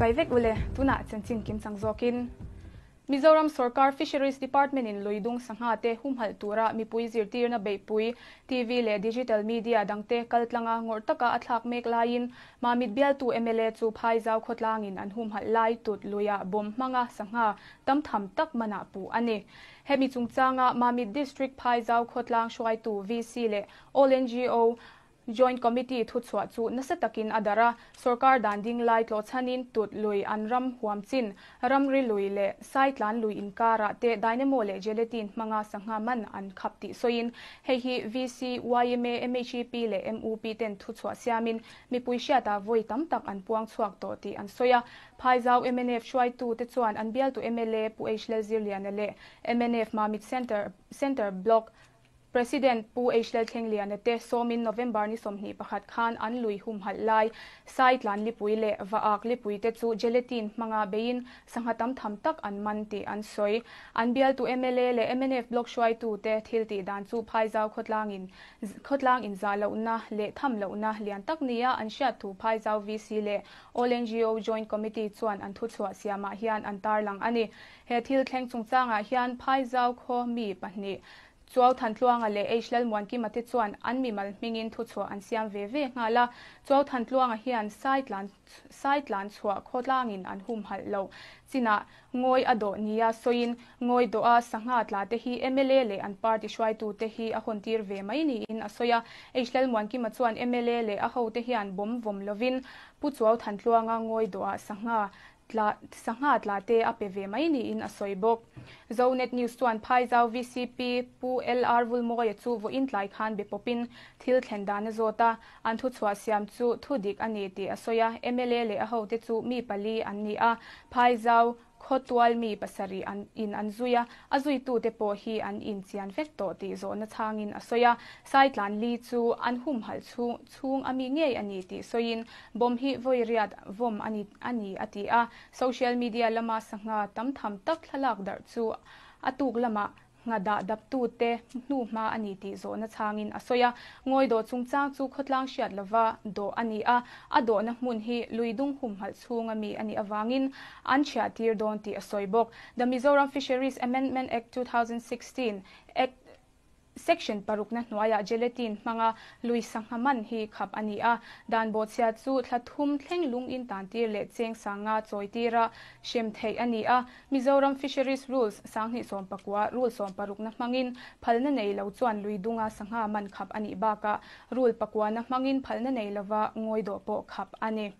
Pai vek ule, tunah chanchin kimchang zawkin. Mizoram sorkar Fisheries Department-in luidung sangha te humhalh tura mipui zirtirna beihpui, TV leh digital media dangte kaltlanga ngawrh taka a thlak mek laiin Mamit bialtu mla chu Phaizau khawtlangin an humhalh lai tut luiah bomb hmanga sangha tam tham tak manah puh a ni. Hemi chungchanga Mamit District Phaizau khawtlang hruaitu VC leh All ngo Joint Committee thuchhuah chu nasa takin a darh a, sorkar dan ding lai tlawhchhanin tut lui an ram huam chin, ramri lui leh saitlan lui inkarah te dynamo leh gelatine hmanga sangha man an khap tih sawiin hei hi VC, yma, MHEP leh MUP ten thuchhuah siamin mipui hriatah vawi tam tak an puang chhuak tawh tih an sawi a. Phaizau mnf hruaitute chuan an bialtu mla Pu H Lalzirliana leh mnf Mamit Centre Centre Block President Pu H Lalthlengliana te sawmin November ni 21 khan an lui humhalh lai Saitlan lipui leh Vaak lipui te chu gelatine hmanga beiin sangha tam tham tak an man tih an sawi. An bialtu mla leh mnf block hruaitu te thil tih dan chu Phaizau khawtlangin khawtlang inzah lohna leh tham lohna lian tak nia an hriat thu Phaizau VC leh All ngo Joint Committee chuan an thuchhuah siamah hian an tarlang a ni. He thil thleng chungchangah hian Phaizau khaw mi pahnih Chuau Thantluanga leh H Lalmuankima te chuan an mimal hmingin thuchhuah an siam ve ve nghal a. Chuau Thantluanga hian Saitlan Saitlan chhuah khawtlangin an humhalh loh chinah ngawi a dawh nia sawiin ngawi dawha sangha tla te hi mla leh an party hruaitute hi a hawntir ve mai niin a sawi a. H Lalmuankima chuan mla leh a hote hian bawm vawm lovin Pu Chuau Thantluanga ngawi dawhah sangha tla sangha tla te a pe ve mai niin a sawi bawk. Zonet News chuan Phaizau VCP Pu LR Vulmawia chu vawiin tlai khan be pawpin thil thlen dan a zawt a, an thuchhuah siam chu thu dik a ni tih a sawi a, mla leh a hote chu mi pali an ni a, Phaizau Khawtual mi pasarih an in an zui a, a zuitute pawh hi an inchian vek tawh tih zawhna chhangin a sawi a. Saitlan li chu an humhalh chhung chhung a mi ngei a ni tih sawiin bomb hi vawi riat vawm a ni a ni a ti a. Social media lama sangha tam tham tak thlalak darh chu a tuk lamah Ngha dah daptute hnuhma a ni tih zawhna chhangin a sawi a. Ngawi dawh chungchang chu khawtlang hriat lova dawh a ni a, a dawhna hmun hi luidung humhalh chhunga mi a nih avangin an chhiahtir dawn tih a sawi bawk. The Mizoram Fisheries Amendment Act 2016, Act, Section parukna hnuaiah gelatine hmanga lui sangha man hi khap a ni a, dan bawhchhia chu thla thum thleng lung in tantir leh cheng sanga chawitir a hrem theih a ni a. Mizoram Fisheries Rules 2019 Rule 60na hmangin phalna nei lo chuan lui dunga sangha man khap a nih bakah Rule pakuana hmangin phalna nei lova ngawi dawh pawh khap a ni.